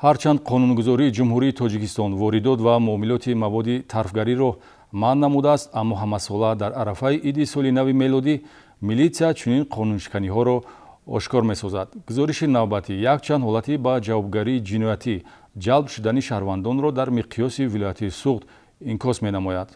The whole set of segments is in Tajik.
Ҳарчанд қонунгузории Ҷумҳурии Тоҷикистон воридот ва муомилоти маводи тарфгариро манъ намудааст, аммо ҳамасола дар арафаи иди соли нави мелодӣ милитсия чунин қонуншиканиҳоро ошкор месозад. Гузориши навбатӣ якчанд ҳолати ба ҷавобгарии ҷиноятӣ ҷалб шудани шаҳрвандонро дар миқёси вилояти Суғд инъикос менамояд.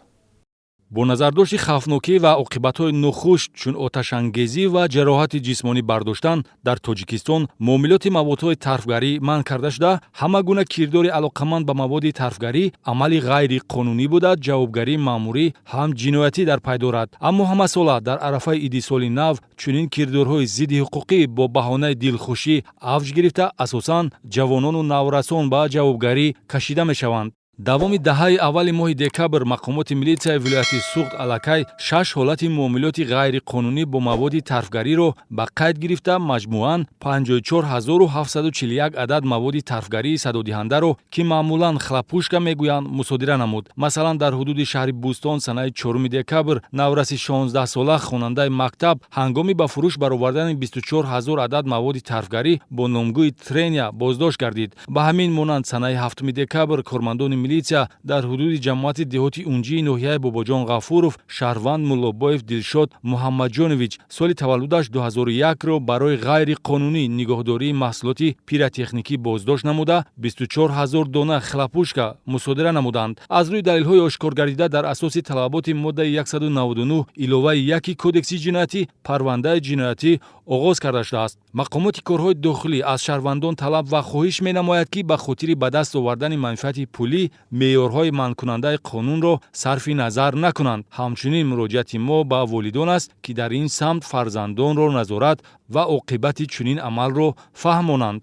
Бо назардошти хавфнокӣ ва оқибатҳои нохуш, чун оташангезӣ ва ҷароҳати ҷисмонӣ бардоштан, дар Тоҷикистон муомилоти маводҳои тарфгарӣ манъ карда шуда, ҳама гуна кирдори алоқаманд ба маводи тарфгарӣ амали ғайриқонунӣ буда, ҷавобгарии маъмурӣ ҳам ҷиноятӣ дар пай дорад. Аммо ҳамасола дар арафаи иди соли нав чунин кирдорҳои зидди ҳуқуқӣ бо баҳонаи дилхушӣ авҷ гирифта, асосан ҷавонону наврасон ба ҷавобгарӣ кашида мешаванд. Давоми даҳаи аввали моҳи декабр мақомоти милитсияи вилояти Суғд аллакай шаш ҳолати муомилоти ғайриқонунӣ бо маводи тарфгариро ба қайд гирифта, маҷмӯан 54 741 адад маводи тарфгарии садодиҳандаро, ки маъмулан хлопушка мегӯянд, мусодира намуд. Масалан, дар ҳудуди шаҳри Бӯстон санаи 4 декабр навраси 16сола, хонандаи мактаб, ҳангоми ба фурӯш баровардани 24 ҳазор адад маводи тарфгарӣ бо номгӯи трения боздошт гардид. Ба ҳамин монанд, санаи 7 декабр кормандони милитсия дар ҳудуди ҷамоати деҳоти Унҷии ноҳияи Бобоҷон Ғафуров шаҳрванд Муллобоев Дилшод Муҳаммадҷонович, соли таваллудаш 2001-ро барои ғайриқонунӣ нигоҳдории маҳсулоти пиротехникӣ боздошт намуда, 24 ҳазор дона хлопушка мусодира намуданд. Аз рӯи далелҳои ошкоргардида, дар асоси талаботи моддаи 199 иловаи 1 Кодекси ҷиноятӣ парвандаи ҷиноятӣ оғоз карда шудааст. Мақомоти корҳои дохилӣ аз шаҳрвандон талаб ва хоҳиш менамояд, ки ба хотири ба даст овардани манфиати пулӣ меъёрҳои манъкунандаи қонунро сарфи назар накунанд. Ҳамчунин муроҷиати мо ба волидон аст, ки дар ин самт фарзандонро назорат ва оқибати чунин амалро фаҳмонанд.